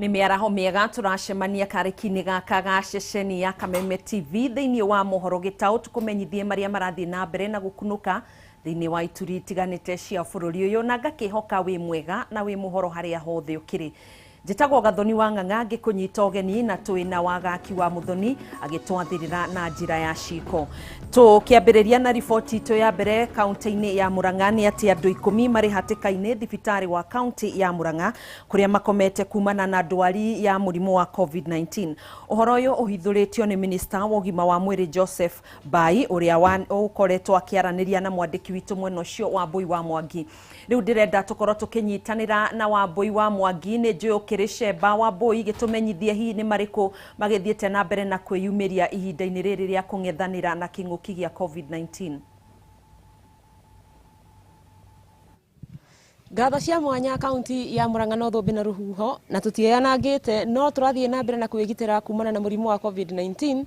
Nĩ mĩaraho mĩega, tũracemania karĩki-inĩ gaka ga ceceni ya Kameme TV thĩinĩ wa mohoro gĩtaũ, tũkũmenyithie marĩa marathiĩ na mbere na gũkunũka thĩinĩ wa ituri itiganĩte cia bũrũri ũyũ, na ngakĩhoka wĩ mwega na wĩ mũhoro harĩa hothe ũkĩrĩ. Njĩtagwo Gathoni wa Ng'ang'a, ngĩkũnyita ũgeni, na twĩ na Wagaki wa Mũthoni agĩtwathĩrĩra na njĩra ya ciko. Tũkĩambĩrĩria na riboti itũ ya mbere kaunti-inĩ ya Murang'a nĩ atĩ andũ 10 marĩ hatĩka-inĩ thibitarĩ wa kaunti ya Murang'a kũrĩa makomete kumana na ndwari ya mũrimũ wa COVID-19. Ũhoro ũyũ ũhithũrĩtio nĩ minista wa ũgima wa mwĩrĩ Joseph Bai, ũrĩa ũkoretwo akĩaranĩria na mwandĩki witũ mwena ũcio wa Mbui wa Mwangi. Rĩu ndĩrenda tũkorwo tũkĩnyitanĩra na Wambui wa Mwangi, nĩ njũĩ ũkĩrĩ cemba. Wambui, gĩtũmenyithie hihi nĩ marĩkũ magĩthiĩte na mbere na kwĩyumĩria ihinda-inĩ rĩrĩ rĩa kũng'ethanĩra na kĩng'ũki gĩa COVID-19. Ngatho cia mwanya kaunti ya Murang'a no thũmbĩ na rũhuho, na tũtiĩyanangĩte, no tũrathiĩ na mbere na kwĩgitĩra kumana na mũrimũ wa COVID-19,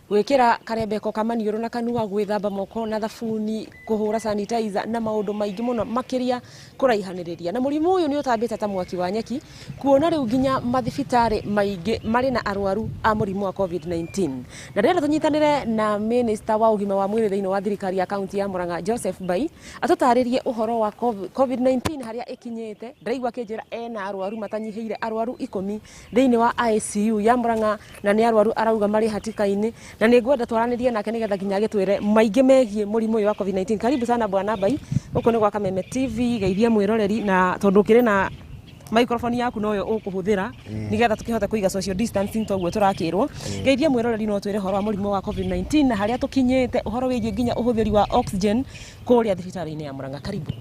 gwĩkĩra karembeko ka maniũrũ na kanua, gwĩthamba moko na thabuni, kũhũra sanitizer na maũndũ maingĩ mũno makĩria kũraihanĩrĩria. Na mũrimũ ũyũ nĩ ũtambĩte ta mwaki wa nyeki, kuona rĩu nginya mathibitarĩ maingĩ marĩ na arwaru a mũrimũ wa COVID-19. Na ndĩrenda tũnyitanĩre na minista wa ũgima wa mwĩrĩ thĩinĩ wa thirikari ya kaunti ya Murang'a Joseph Bai atũtarĩrie ũhoro wa COVID-19 harĩa ĩkinyĩte. Ndĩraigua akĩnjĩra ena arwaru matanyihĩire arwaru 10 thĩinĩ wa ICU ya Murang'a, na nĩ arwaru arauga marĩ hatĩka-inĩ, na nĩ ngwenda twaranĩrie nake nĩgetha nginya agĩtwĩre maingĩ megiĩ mũrimũ ũyũ wa COVID-19. Karibu sana bwana Bai, gũkũ nĩ gwa Kameme TV, geithia mwĩroreri, na tondũ ũkĩrĩ na microphone yaku noyo ũkũhũthĩra nĩgetha tũkĩhote kũiga social distancing toguo tũrakĩrwo. Geithia mwĩroreri, no twĩre ũhoro wa mũrimũ wa COVID-19 na harĩa tũkinyĩte, ũhoro wĩgiĩ nginya ũhũthĩri wa oxygen kũrĩa thibitarĩ-inĩ ya Murang'a. Karibu.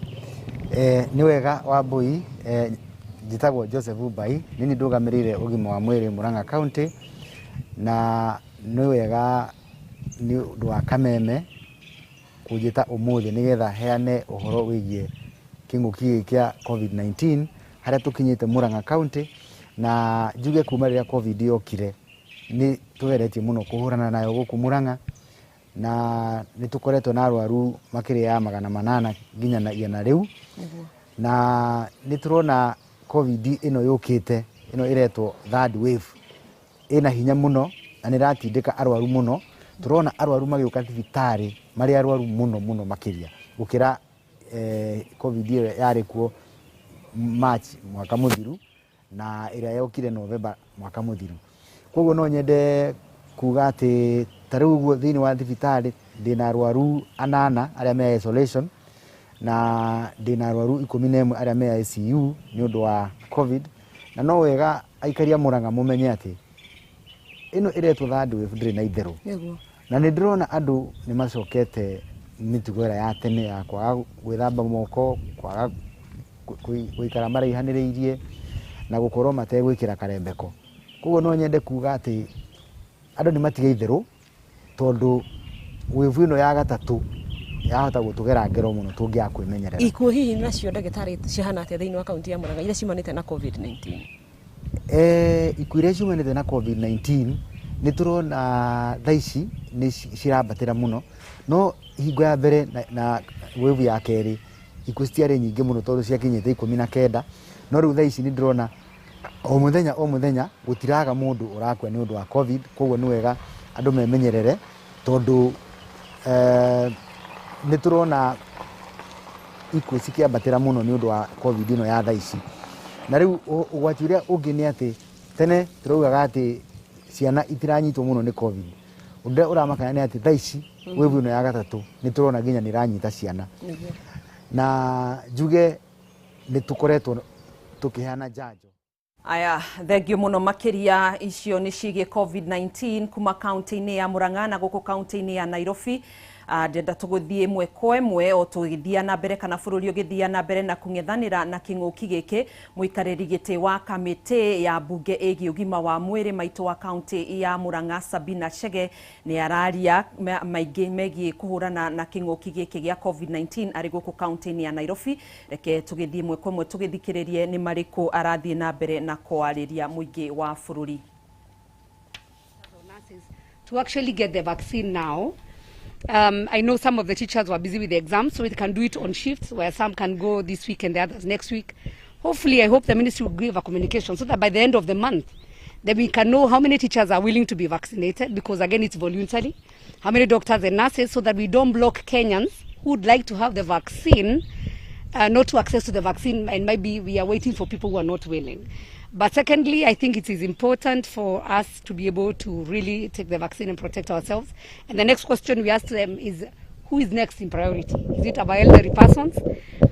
Nĩ wega Wambui, njĩtagwo Joseph Bai, nĩ niĩ ndũgamĩrĩire ũgima wa mwĩrĩ Murang'a County, na nĩ wega nĩ ũndũ wa Kameme kũnjĩta ũmũthĩ nĩgetha heane ũhoro wĩgiĩ kĩng'ũki gĩkĩ kĩa COVID-19 harĩa tũkinyĩte Murang'a County. Na njuge kuma rĩrĩa COVID yokire nĩ tũgeretie mũno kũhũrana nayo gũkũ Murang'a, na nĩ tũkoretwo na arwaru makĩria ya 800 nginya na 100 rĩu. Na nĩ tũrona COVID ĩno yũkĩte, ĩno ĩretwo third wave, ĩna hinya mũno na nĩ ĩratindĩka arwaru mũno. Tũrona arwaru magĩũka thibitarĩ marĩ arwaru mũno mũno makĩria gũkĩra COVID ĩyo yarĩ kuo March mwaka mũthiru na ĩrĩa yokire November mwaka mũthiru. Koguo no nyende kuga atĩ ta rĩu ũguo thĩinĩ wa thibitarĩ ndĩna arwaru 8 arĩa me isolation, na ndĩna arwaru 11 arĩa me ICU nĩ ũndũ wa COVID. Na no wega aikari a Murang'a mũmenye atĩ ĩno ĩretwo third wave ndĩrĩ na itherũ. Na nĩ ndĩrona andũ nĩ macokete mĩtugo ĩrĩa ya tene ya kwaga gwĩthamba moko, kwaga gũikara maraihanĩrĩirie na gũkorwo mategwĩkĩra karembeko. Koguo no nyende kuga atĩ andũ nĩ matige itherũ, tondũ wave ĩno ya gatatũ yahota gũtũgera ngero mũno tũngĩaga kwĩmenyerera. Ikuũ hihi nacio ndagĩtarĩ cihana atĩa thĩinĩ wa kaunti ya Murang'a iria ciumanĩte na COVID-19? Ikuũ iria ciumanĩte na COVID-19 nĩ tũrona thaa ici nĩ cirambatĩra mũno, no hingo ya mbere na wave ya kerĩ ikuũ citiarĩ nyingĩ mũno tondũ ciakinyĩte 19, no rĩu thaa ici nĩ ndĩrona o mũthenya o mũthenya gũtiraga mũndũ ũrakua nĩ ũndũ wa COVID. Koguo nĩ wega andũ memenyerere, tondũ nĩ tũrona ikuũ cikĩambatĩra mũno nĩ ũndũ wa COVID ĩno ya thaa ici. Na rĩu ũgwati ũrĩa ũngĩ nĩ atĩ tene tũraugaga atĩ ciana itiranyitwo mũno nĩ COVID. Ũndũ ũrĩa ũramakania nĩ atĩ thaa ici wave ĩno ya gatatũ nĩ tũrona nginya nĩ ĩranyita ciana. Na njuge nĩ tũkoretwo tũkĩheana njanjo. Aya, thengio mũno makĩria. Icio nĩ ciĩgiĩ COVID-19 kuma kaunti-inĩ ya Murang'a na gũkũ kaunti-inĩ ya Nairobi. Ndĩrenda tũgũthiĩ ĩmwe kwa ĩmwe o tũgĩthiĩ na mbere kana bũrũri ũgĩthiĩ na mbere na kũng'ethanĩra na kĩng'ũki gĩkĩ. Mũikarĩri gĩtĩ wa kamĩtĩ ya mbunge ĩgiĩ ũgima wa mwĩrĩ maitũ wa kaunti ya Murang'a Sabina Chege nĩ araria maingĩ megiĩ kũhũrana na kĩng'ũki gĩkĩ gĩa COVID-19 arĩ gũkũ kaunti-inĩ ya Nairobi. Reke tũgĩthiĩ ĩmwe kwa ĩmwe tũgĩthikĩrĩrie nĩ marĩkũ arathiĩ na mbere na kwarĩria mũingĩ wa bũrũri. To actually get the vaccine now. I know some of the teachers were busy with the exams, so we can do it on shifts where some can go this week and the others next week. Hopefully, I hope the ministry will give a communication so that by the end of the month, then we can know how many teachers are willing to be vaccinated, because again, it's voluntary, how many doctors and nurses, so that we don't block Kenyans who would like to have the vaccine, not to access to the vaccine, and maybe we are waiting for people who are not willing. But secondly, I think it is important for us to be able to really take the vaccine and protect ourselves. And the next question we ask them is, who is next in priority? Is it our elderly persons?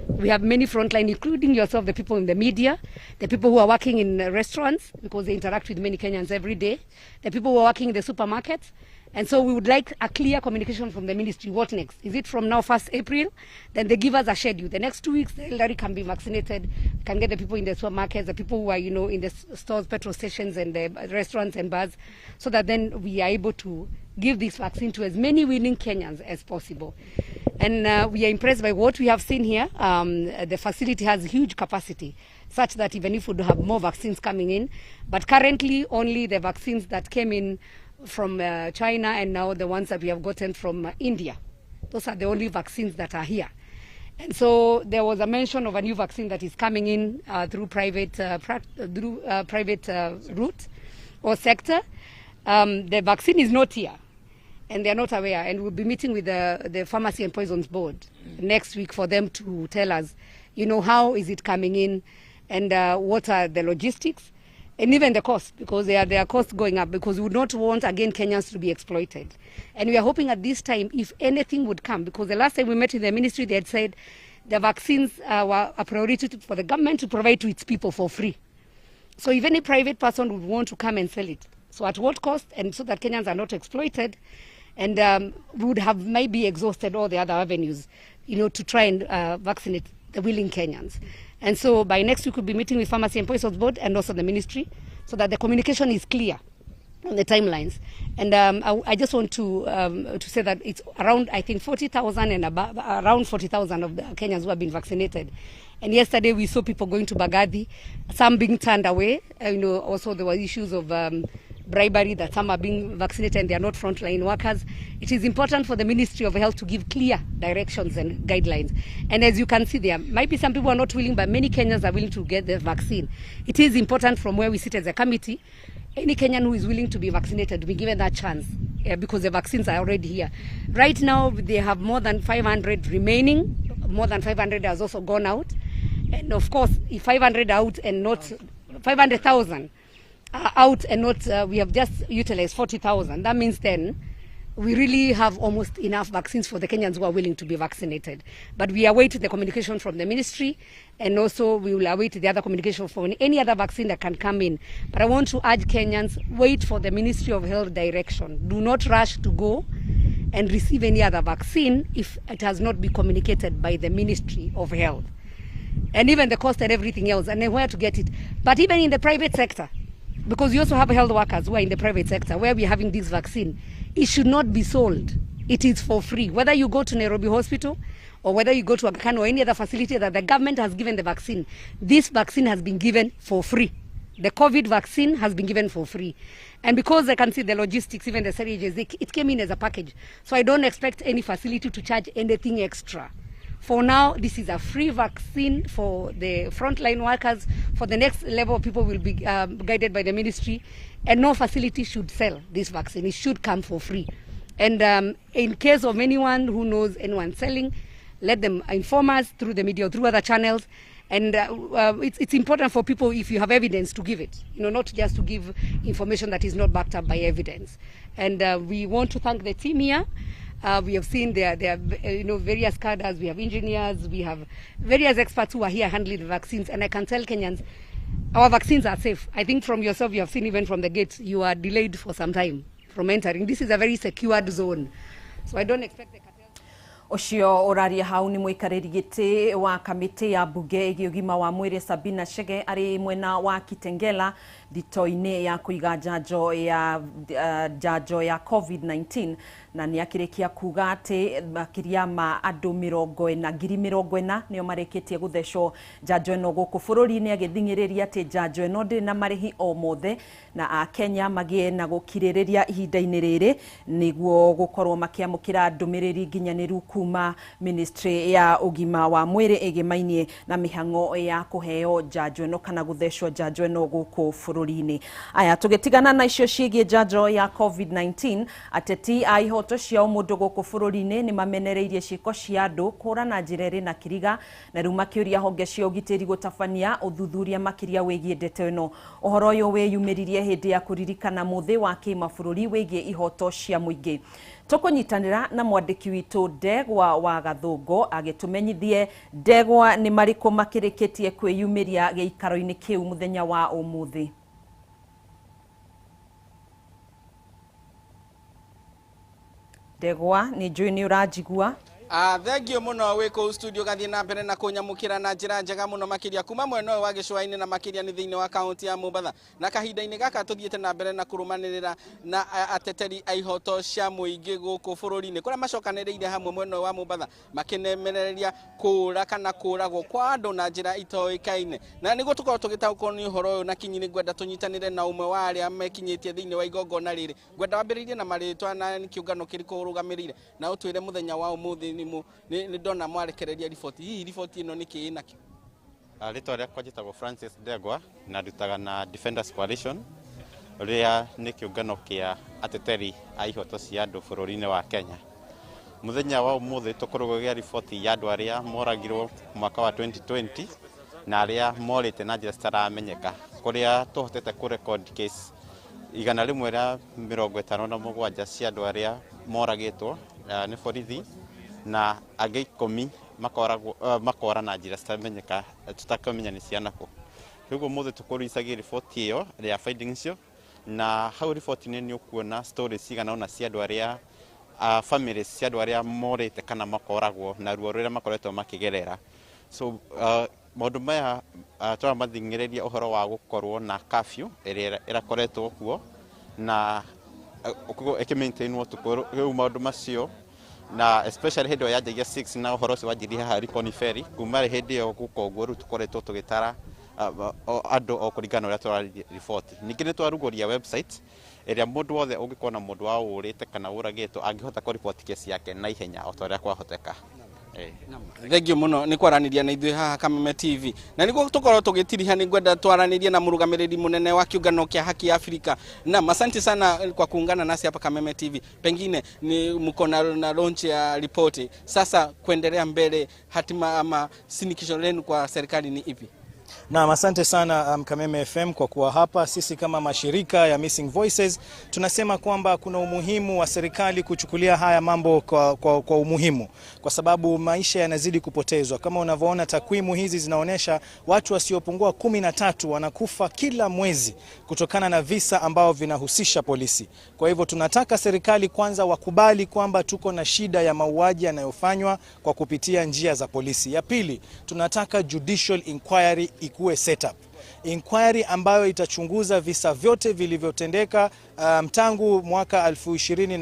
We have many frontline, including yourself, the people in the media, the people who are working in restaurants, because they interact with many Kenyans every day, the people who are working in the supermarkets. And so we would like a clear communication from the ministry. What next? Is it from now, 1st April? Then they give us a schedule. The next 2 weeks, the elderly can be vaccinated, can get the people in the supermarkets, the people who are, you know, in the stores, petrol stations, and the restaurants and bars, so that then we are able to give this vaccine to as many willing Kenyans as possible. And we are impressed by what we have seen here. The facility has huge capacity, such that even if we do have more vaccines coming in, but currently only the vaccines that came in from China and now the ones that we have gotten from India. Those are the only vaccines that are here. And so there was a mention of a new vaccine that is coming in through private, route or sector. The vaccine is not here, and they are not aware. And we'll be meeting with the Pharmacy and Poisons Board next week for them to tell us, you know, how is it coming in, and what are the logistics, and even the cost, because there are costs going up, because we would not want, again, Kenyans to be exploited. And we are hoping at this time, if anything would come, because the last time we met in the ministry, they had said the vaccines were a priority for the government to provide to its people for free. So if any private person would want to come and sell it, so at what cost, and so that Kenyans are not exploited, and we would have maybe exhausted all the other avenues, you know, to try and vaccinate the willing Kenyans. And so by next week, we'll be meeting with Pharmacy and Poisons Board and also the ministry, so that the communication is clear on the timelines. And I just want to say that it's around, I think, 40,000 and above, around 40,000 of the Kenyans who have been vaccinated. And yesterday we saw people going to Bagadi, some being turned away. You know, also there were issues of bribery, that some are being vaccinated and they are not frontline workers. It is important for the Ministry of Health to give clear directions and guidelines. And as you can see, there might be some people are not willing, but many Kenyans are willing to get the vaccine. It is important from where we sit as a committee, any Kenyan who is willing to be vaccinated to be given that chance, because the vaccines are already here. Right now, they have more than 500 remaining. More than 500 has also gone out. And of course, if 500 out and not 500,000, out and not, we have just utilized 40,000. That means then we really have almost enough vaccines for the Kenyans who are willing to be vaccinated. But we await the communication from the ministry, and also we will await the other communication from any other vaccine that can come in. But I want to urge Kenyans, wait for the Ministry of Health direction. Do not rush to go and receive any other vaccine if it has not been communicated by the Ministry of Health. And even the cost and everything else, and then where to get it. But even in the private sector, because we also have health workers who are in the private sector where we are having this vaccine, it should not be sold. It is for free. Whether you go to Nairobi Hospital or whether you go to Aga Khan or any other facility that the government has given the vaccine, this vaccine has been given for free. The COVID vaccine has been given for free. And because I can see the logistics, even the syringes, it came in as a package. So I don't expect any facility to charge anything extra. For now, this is a free vaccine for the frontline workers. For the next level of people will be guided by the ministry. And no facility should sell this vaccine. It should come for free. And in case of anyone who knows anyone selling, let them inform us through the media or through other channels. And it's important for people, if you have evidence, to give it. You know, not just to give information that is not backed up by evidence. And we want to thank the team here. We have seen there you know, various cadres, we have engineers, we have various experts who are here handling the vaccines. And I can tell Kenyans, our vaccines are safe. I think from yourself, you have seen even from the gate, you are delayed for some time from entering. This is a very secured zone. So I don't expect the Ucio uraria hau ni muikariri giti wa kamiti ya bunge igie ugima wa mwiri Sabina Chege ari mwena wa Kitengela ndito-ini ya kuiga njanjo ya COVID-19 na ni akirikia kuga ati makiria ma andu 40,000 nio marikitie guthecwo njanjo ino guku bururi-ini, agithingiriria ati njanjo ino ndiri na marihi o mothe na a Kenya magie na gukiririria ihinda-ini riri niguo gukorwo makiamukira ndumiriri nginyaniru kuma Kuma ministry ya ũgima wa mwĩrĩ ĩgĩmainie na mĩhang'o ya kũheo njanjo ĩno kana gũthecwo njanjo ĩno gũkũ bũrũri-inĩ. Aya, tũgĩtigana na icio ciĩgiĩ njanjo ya COVID-19, ateti a ihoto cia ũmũndũ gũkũ bũrũri-inĩ nĩ mamenereirie ciĩko cia andũ kũra na njĩra ĩrĩ na kĩriga, na rĩu makĩũria honge cia ũgitĩri gũtabania ũthuthuria makĩria wĩgiĩ ndeto ĩno. Ũhoro ũyũ wĩyumĩririe hĩndĩ ya kũririkana mũthĩ wa kĩmabũrũri wĩgiĩ ihoto cia mũingĩ. Tũkũnyitanĩra na mwandĩki witũ Ndegwa wa Gathũngũ agĩtũmenyithie Ndegwa nĩ marĩkũ makĩrĩkĩtie kwĩyumĩria gĩikaro-inĩ kĩu mũthenya wa ũmũthĩ. Ndegwa, nĩ njũĩ nĩ ũranjigua. Thengio muno wĩ kũu studio, gathiĩ na mbere na kũnyamũkĩra na njĩra njega mũno makĩria kuma mwena ũyũ wa gĩcũa-inĩ na makĩria nĩ thĩinĩ wa kaunti ya Mombatha. Na kahinda-inĩ gaka tũthiĩte na mbere na kũrũmanĩrĩra na ateteri a ihoto cia mũingĩ gũkũ bũrũri-inĩ, kũrĩa macokanĩrĩire hamwe mwena ũyũ wa Mombatha makĩnemereria kũũra kana kũũragwo kwa andũ na njĩra itoĩkaine. Na nĩguo tũkorwo tũgĩtaũkwo nĩ ũhoro ũyũ na kinyi, nĩ ngwenda tũnyitanĩre na ũmwe wa arĩa mekinyĩtie thĩinĩ wa igongona rĩrĩ. Ngwenda wambĩrĩrie na marĩtwa na nĩ kĩũngano kĩrĩkũ ũrũgamĩrĩire, na ũtwĩre mũthenya wa ũmũthĩ nĩ ndona mwarekereria riboti. Hihi riboti ĩno nĩ kĩĩ nakĩo? Rĩtwa rĩakwa njĩtagwo Francis Ndegwa na ndutaga na Defenders Coalition, ũrĩa nĩ kĩũngano kĩa ateteri a ihoto cia andũ bũrũri-inĩ wa Kenya. Mũthenya wa ũmũthĩ tũkũrũgũria riboti ya andũ arĩa moragirwo mwaka wa 2020 na arĩa morĩte na njĩra citaramenyeka, kũrĩa tũhotete kũ record case 157 cia andũ arĩa moragĩtwo nĩ borithi, na angĩ 10 makoragwo makora na njĩra citamenyeka, tũtakũmenya nĩ ciana kũ. Rĩu ũmũthĩ tũkũricagia riboti ĩyo ya findings icio, na hau riboti-inĩ nĩ ũkuona stories cigana ũna cia andũ arĩa families cia andũ arĩa morĩte kana makoragwo na ruo rũrĩa makoretwo makĩgerera. So maũndũ maya tũramathing'ĩrĩria ũhoro wa gũkorwo na curfew ĩrĩa ĩrakoretwo kuo na ĩkĩ-maintainwo ũtukũ. Rĩu maũndũ macio, na especially hĩndĩ ĩyo yanjagia 6 na ũhoro ũcio wanjirie haha Likoni Ferry, kuma hĩndĩ ĩyo gũka ũguo, rĩu tũkoretwo tũgĩtara andũ o kũringana na ũrĩa tũrariboti. Ningĩ nĩ twarugũria website ĩrĩa mũndũ wothe ũngĩkorwo na mũndũ wao ũrĩte kana ũragĩtwo angĩhota kũriboti kesi yake na ihenya o ta ũrĩa kwahoteka. Thengio muno nĩ kwaranĩria na ithuĩ haha Kameme TV. Na nĩguo tũkorwo tũgĩtiriha, nĩ ngwenda twaranĩrie na mũrũgamĩrĩri mũnene wa kĩũngano kĩa Haki ya Afrika. Naam, asante sana kwa kuungana nasi hapa Kameme TV. Pengine ni mko na launch ya ripoti sasa, kuendelea mbele, hatima ama sinikisho lenu kwa serikali ni ipi? Naam, asante sana Kameme FM kwa kuwa hapa. Sisi kama mashirika ya Missing Voices tunasema kwamba kuna umuhimu wa serikali kuchukulia haya mambo kwa umuhimu, kwa sababu maisha yanazidi kupotezwa. Kama unavyoona, takwimu hizi zinaonyesha watu wasiopungua 13 wanakufa kila mwezi kutokana na visa ambao vinahusisha polisi. Kwa hivyo tunataka serikali kwanza wakubali kwamba tuko na shida ya mauaji yanayofanywa kwa kupitia njia za polisi. Ya pili, tunataka judicial inquiry ikuwe set up. Inquiry ambayo itachunguza visa vyote vilivyotendeka tangu mwaka elfu ishirini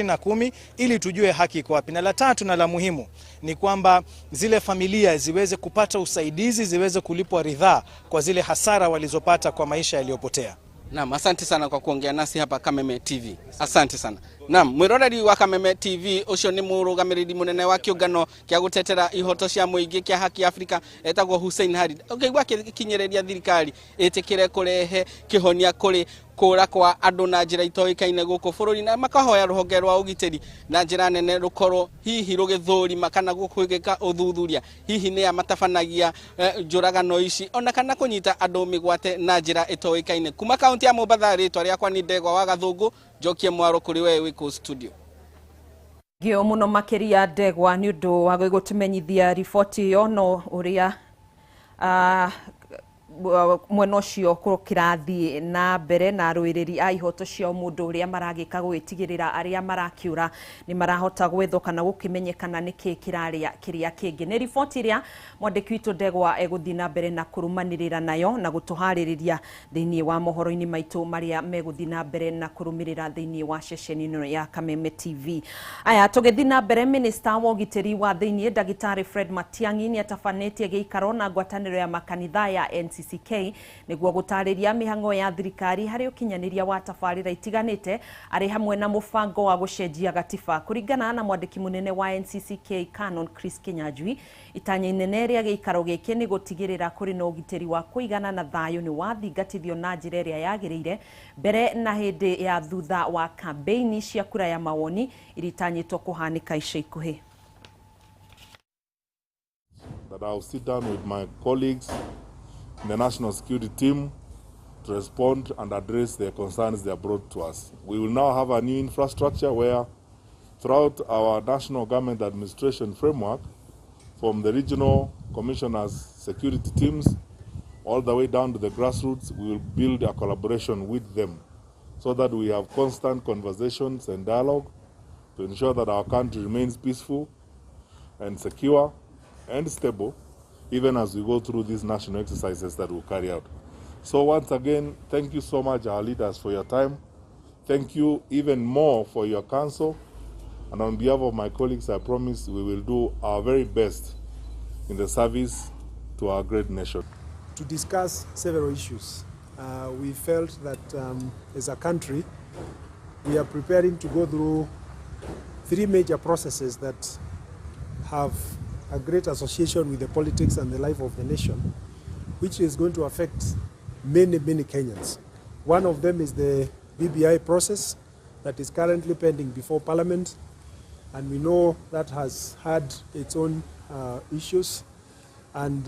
na kumi ili tujue haki iko wapi. Na la tatu na la muhimu ni kwamba zile familia ziweze kupata usaidizi, ziweze kulipwa ridhaa kwa zile hasara walizopata kwa maisha yaliyopotea. Naam, asante sana kwa kuongea nasi hapa Kameme TV. Asante sana. Naam, mwiroreri wa Kameme TV, ucio ni murugamiriri munene wa kiungano kia gutetera ihoto cia muingi kia Haki Afrika etagwo Hussein Harid. Ũkĩigua akinyĩrĩria thirikari ĩtĩkĩre kũrehe kĩhonia kũrĩ kũra kwa andũ na njĩra itoĩkaine gũkũ bũrũri, na makahoya rũhonge rwa ũgitĩri na njĩra nene rũkorwo hihi rũgĩthũrima kana gũkwĩgĩka ũthuthuria hihi nĩa matabanagia njũragano ici ona kana kũnyita andũ mĩgwate na njĩra ĩtoĩkaine. Kuma kaunti ya Mombatha, rĩtwa rĩakwa nĩ Ndegwa wa Gathũngũ, njokie mwaro kũrĩ we wĩ kũu studio. Ngio mũno makĩria Ndegwa nĩ ũndũ wa gũtũmenyithia riboti ĩyo, no ũrĩa mwena ũcio kĩrathiĩ na mbere na arũĩrĩri a ihoto cia mũndũ ũrĩa maragĩka gũgĩtigĩrĩra arĩa marakĩũra nĩ marahota gwethwo kana gũkĩmenyekana nĩkĩ kĩrarĩa kĩrĩa kĩngĩ. Nĩ riboti ĩrĩa mwandĩki witũ Ndegwa egũthiĩ na mbere na kũrũmanĩrĩra nayo na gũtũharĩrĩria thĩinĩ wa mohoro-inĩ maitũ marĩa megũthiĩ na mbere na kũrũmĩrĩra thĩinĩ wa ceceni ĩno ya Kameme TV. Aya, tũgĩthiĩ na mbere, minista wa ũgitĩri wa thĩinĩ Ndagĩtarĩ Fred Matiang'i nĩ atabanĩtie gĩikaro na ngwatanĩro ya makanitha ya NCC NCCK nĩguo gũtarĩria mĩhang'o ya thirikari harĩ ũkinyanĩria wa tabarĩra itiganĩte arĩ hamwe na mũbango wa gũcenjia gatiba. Kũringana na mwandĩki mũnene wa NCCK Canon Chris Kinyanjui, itanya inene rĩa gĩikaro gĩkĩ nĩ gũtigĩrĩra kũrĩ na ũgitĩri wa kũigana na thayũ nĩ wathingatithio na njĩra ĩrĩa yagĩrĩire mbere na hĩndĩ ya thutha wa kambeini cia kura ya mawoni iritanyĩtwo kũhanĩka ica ikuhĩ. That I'll sit down with my colleagues in the national security team to respond and address their concerns they have brought to us. We will now have a new infrastructure where throughout our national government administration framework, from the regional commissioners' security teams all the way down to the grassroots, we will build a collaboration with them so that we have constant conversations and dialogue to ensure that our country remains peaceful and secure and stable, even as we go through these national exercises that we'll carry out. So once again, thank you so much, our leaders, for your time. Thank you even more for your counsel. And on behalf of my colleagues, I promise we will do our very best in the service to our great nation. To discuss several issues. We felt that as a country, we are preparing to go through three major processes that have a great association with the politics and the life of the nation, which is going to affect many, many Kenyans. One of them is the BBI process that is currently pending before Parliament, and we know that has had its own issues, and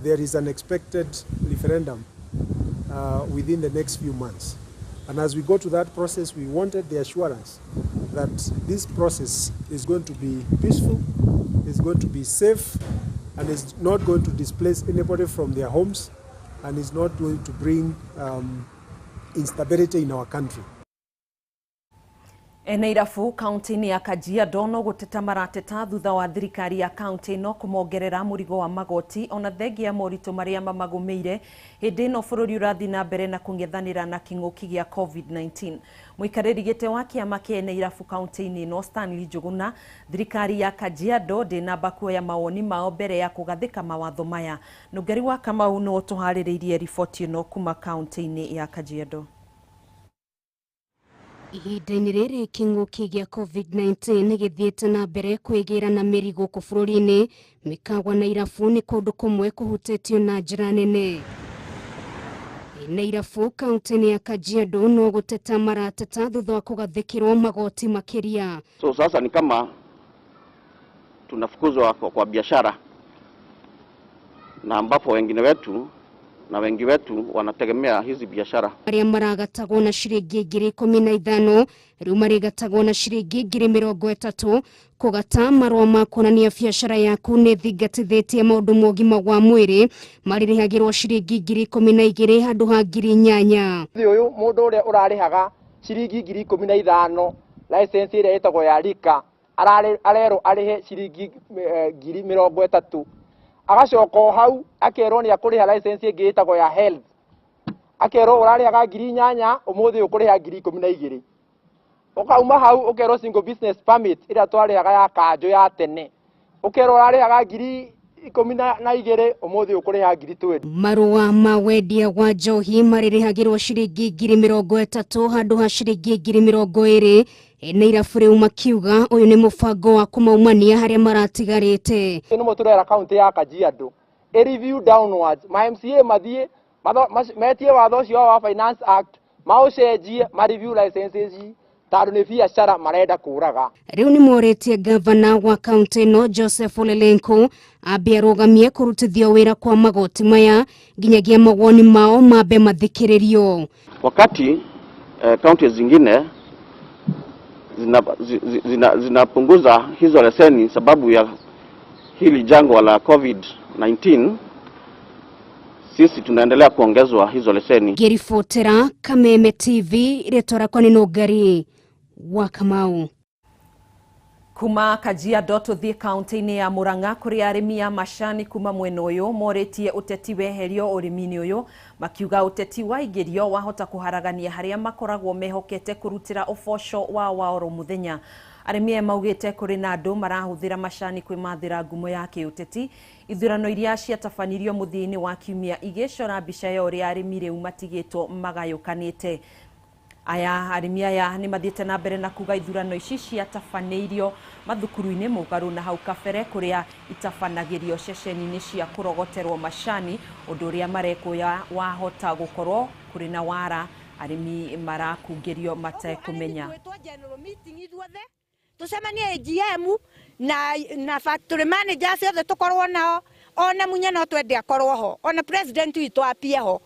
there is an expected referendum within the next few months. And as we go to that process, we wanted the assurance that this process is going to be peaceful, is going to be safe, and is not going to displace anybody from their homes, and is not going to bring instability in our country. Ene irabu kaunti-inĩ ya Kajiado no gũteta marateta thutha wa thirikari ya kaunti ĩno kũmongerera mũrigo wa magoti ona thengia moritũ marĩa mamagũmĩire hĩndĩ ĩno bũrũri ũrathiĩ na mbere na kũng'ethanĩra na kĩng'ũki gĩa COVID-19. Mũikarĩri gĩtĩ wa kĩama kĩa ene irabu kaunti-inĩ ĩno Stanley Njuguna, thirikari ya Kajiado ndĩnamba kuoya mawoni mao mbere ya kũgathĩka mawatho maya. Nũngari wa Kamau nĩwe ũtũharĩrĩirie riboti ĩno kuma kaunti-inĩ ya Kajiado. Ihinda-inĩ rĩrĩ kĩng'ũki gĩa COVID-19 gĩthiĩte na mbere kwĩgĩra na mĩri gũkũ bũrũri-inĩ, mĩkawa na irabu nĩ kũndũ kũmwe kũhutĩtio na njĩra nene. Na irabu kaunti-inĩ ya Kajiado no gũteta marateta thutha wa kũgathĩkĩrwo magoti makĩria. So sasa ni kama tunafukuzwa kwa biashara, na ambapo wengine wetu na wengi wetu wanategemea hizi biashara. Arĩa maragatagwo na ciringi 15,000 rĩu marĩgatagwo na ciringi 30,000 kũgata marũa ma kuonania biacara yaku nĩ thingatithĩtie maũndũ ma ũgima wa mwĩrĩ marĩrĩhagĩrwo ciringi 12,000 handũ ha 8,000. Ũyũ mũndũ ũrĩa ũrarĩhaga ciringi 15,000 license ĩrĩa ĩtagwo ya rika arerwo arĩhe ciringi 30,000, agacoka hau akerwo ni akũrĩha license ĩngĩ ĩtagwo ya health, akerwo ũrarĩhaga 8,000 ũmũthĩ ũkũrĩha 12,000. Ũkauma hau ũkerwo single business permit ĩrĩa twarĩhaga ya kanjũ ya tene ũkerwo ũrarĩhaga 12,000 ũmũthĩ ũkũrĩha 20,000. Marũa ma wendia wa njohi marĩrĩhagĩrwo ciringi 30,000 handũ ha ciringi 20,000. Na irabu rĩu makiuga ũyũ nĩ mũbango wa kũmaumania harĩa maratigarĩte. Nĩ mũtũrera kaunti ya Kajiado a review downwards, ma MCA mathiĩ metie watho ũcio wa Finance Act maũcenjie ma review licenses tondũ nĩ biacara marenda kũraga. Rĩu nĩ morĩtie gavana wa kaunti ĩno Joseph Ole Lenku ambe arũgamie kũrutithio wĩra kwa magoti maya nginyagia mawoni mao mambe mathikĩrĩrio. Wakati kaunti zingine zinapunguza hizo leseni sababu ya hili jangwa la COVID-19, sisi tunaendelea kuongezwa hizo leseni. Ngĩribotera Kameme TV, rĩtwa rĩakwa nĩ Nũngari wa Kamau. Kuma Kajiado tũthiĩ kaunti-inĩ ya Murang'a kũrĩa arĩmi a macani kuma mwena ũyũ morĩtie ũteti weherio ũrĩmi-inĩ ũyũ, makiuga ũteti waingĩrio wahota kũharagania harĩa makoragwo mehokete kũrutĩra ũboco wao wa oro mũthenya. Arĩmi aya maugĩte kũrĩ na andũ marahũthĩra macani kwĩmathĩra ngumo ya kĩũteti. Ithurano iria ciatabanirio mũthia-inĩ wa kiumia igĩcora mbica ya ũrĩa arĩmi rĩu matigĩtwo magayũkanĩte. Aya arĩmi aya nĩ mathiĩte na mbere na kuga ithurano ici ciatabanĩirio mathukuru-inĩ mũgarũ na hau kabere kũrĩa itabanagĩrio ceceni-inĩ cia kũrogoterwo macani, ũndũ ũrĩa marekũya wahota gũkorwo kũrĩ na wara arĩmi marakungĩrio matekũmenya. Tucemanie AGM na factory managers othe tukorwo nao, ona Munya no twende akorwo ho, ona president witũ apie ho,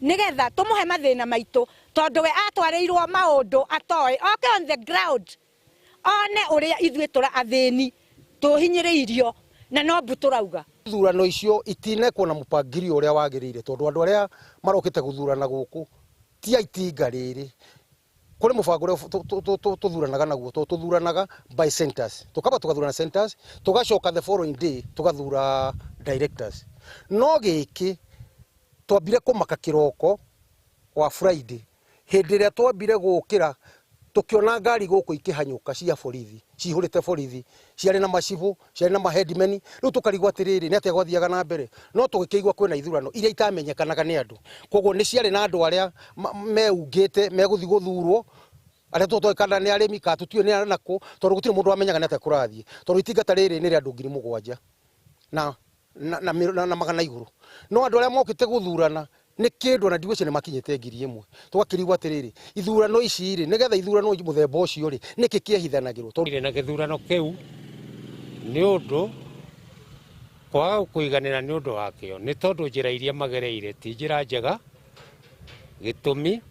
nigetha tumuhe mathina maitu, tondu we atwarĩirwo maũndũ atoĩ, oke on the ground one ũrĩa ithuĩ tũra athĩni tũhinyĩrĩirio na no mbu tũrauga. Ithurano icio itinekwo na mũbangirio ũrĩa wagĩrĩire, tondũ andũ arĩa marokĩte gũthurana gũkũ ti a itinga rĩrĩ. Kũrĩ mũbango ũrĩa tũthuranaga naguo, tondũ tũthuranaga by centers, tũkamba tũgathurana centers, tũgacoka the following day tũgathura directors. No gĩkĩ twambire kũmaka kĩroko wa Friday, hĩndĩ ĩrĩa twambire gũkĩra tũkĩona ngari gũkũ ikĩhanyũka cia borithi, cihũrĩte borithi, ciarĩ na macibũ, ciarĩ na maheadmen. Rĩu tũkarigwo atĩrĩrĩ, nĩ atĩa gwathiaga na mbere? No tũgĩkĩigua kwĩna ithurano iria itamenyekanaga nĩ andũ, koguo nĩ ciarĩ na andũ arĩa meungĩte megũthiĩ gũthurwo, arĩa tũtoĩ kana nĩ arĩmi kana tũtiũĩ nĩ nakũ, tondũ gũtirĩ mũndũ wamenyaga nĩ atĩa kũrathiĩ, tondũ itinga ta rĩrĩ nĩ rĩa andũ 7,000 na magana igũrũ, no andũ arĩa mokĩte gũthurana nĩ kĩndũ ona ndigwĩciria nĩ makinyĩte 1,000. Tũgakĩrigwo atĩrĩrĩ, ithurano ici rĩ, nĩgetha ithurano mũthemba ũcio rĩ, nĩkĩ kĩehithanagĩrwo? Tondũ na gĩthurano kĩu nĩ ũndũ kwaga kũiganĩra nĩ ũndũ wakĩo, nĩ tondũ njĩra iria magereire ti njĩra njega. Gĩtũmi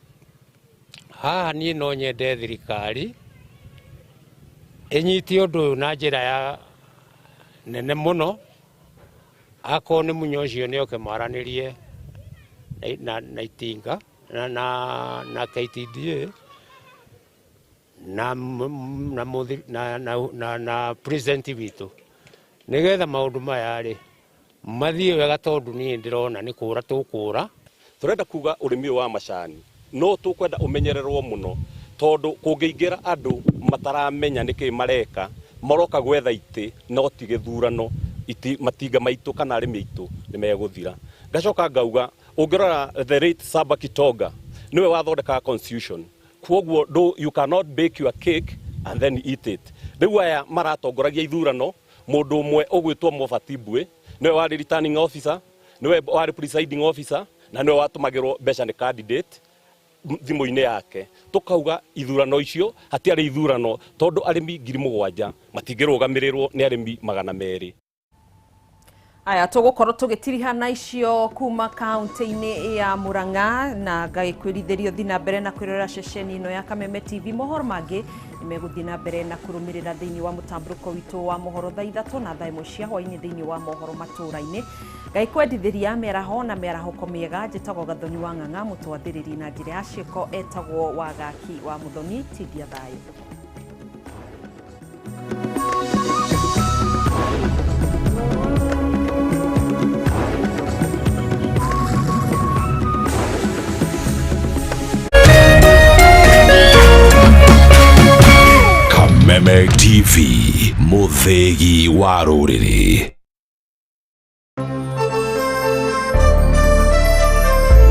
haha niĩ no nyende thirikari ĩnyitie ũndũ ũyũ na njĩra ya nene mũno, akorwo nĩ Munya ũcio nĩ oke maranĩrie na itinga na KTDA na president witũ, nĩgetha maũndũ maya rĩ mathiĩ wega, tondũ niĩ ndĩrona nĩ kũra tũkũra. Tũrenda kuga ũrĩmi ũyũ wa macani no tũkwenda ũmenyererwo mũno, tondũ kũngĩingĩra andũ mataramenya nĩkĩ mareka, maroka gwetha itĩ no ti gĩthurano, matinga maitũ kana arĩmi aitũ nĩ megũthira. Ngacoka ngauga ũngĩrora the late Saba Kitonga nĩwe wathondekaga constitution, kwoguo you cannot bake your cake and then eat it. Rĩu aya maratongoragia ithurano, mũndũ ũmwe ũgwĩtwo Mobati Mbue nĩwe warĩ returning officer, nĩwe warĩ presiding officer, na nĩwe watũmagĩrwo mbeca nĩ candidate thimũ-inĩ yake. Tũkauga ithurano icio hatiarĩ ithurano, tondũ arĩmi 7,000 matingĩrũgamĩrĩrwo nĩ arĩmi 200. Aya tũgũkorwo tũgĩtirihana icio kuma kaunti-inĩ ya Murang'a, na ngagĩkwĩrithĩrio thiĩ na mbere na kwĩrorera ceceni ĩno ya Kameme TV. Mohoro mangĩ nĩmegũthiĩ na mbere na kũrũmĩrĩra thĩinĩ wa mũtambũrũko witũ wa mohoro thaa 3 na thaa 1 cia hwaĩ-inĩ thĩinĩ wa mohoro matũũra-inĩ. Ngagĩkwendithĩria mĩaraho na mĩarahũko mĩega. Njĩtagwo Gathoni wa Ng'ang'a, mũtwathĩrĩri na njĩra ya ciĩko etagwo Wagaki wa Mũthoni. Tindia thayũ. Kameme TV, mũthĩgi wa rũrĩrĩ.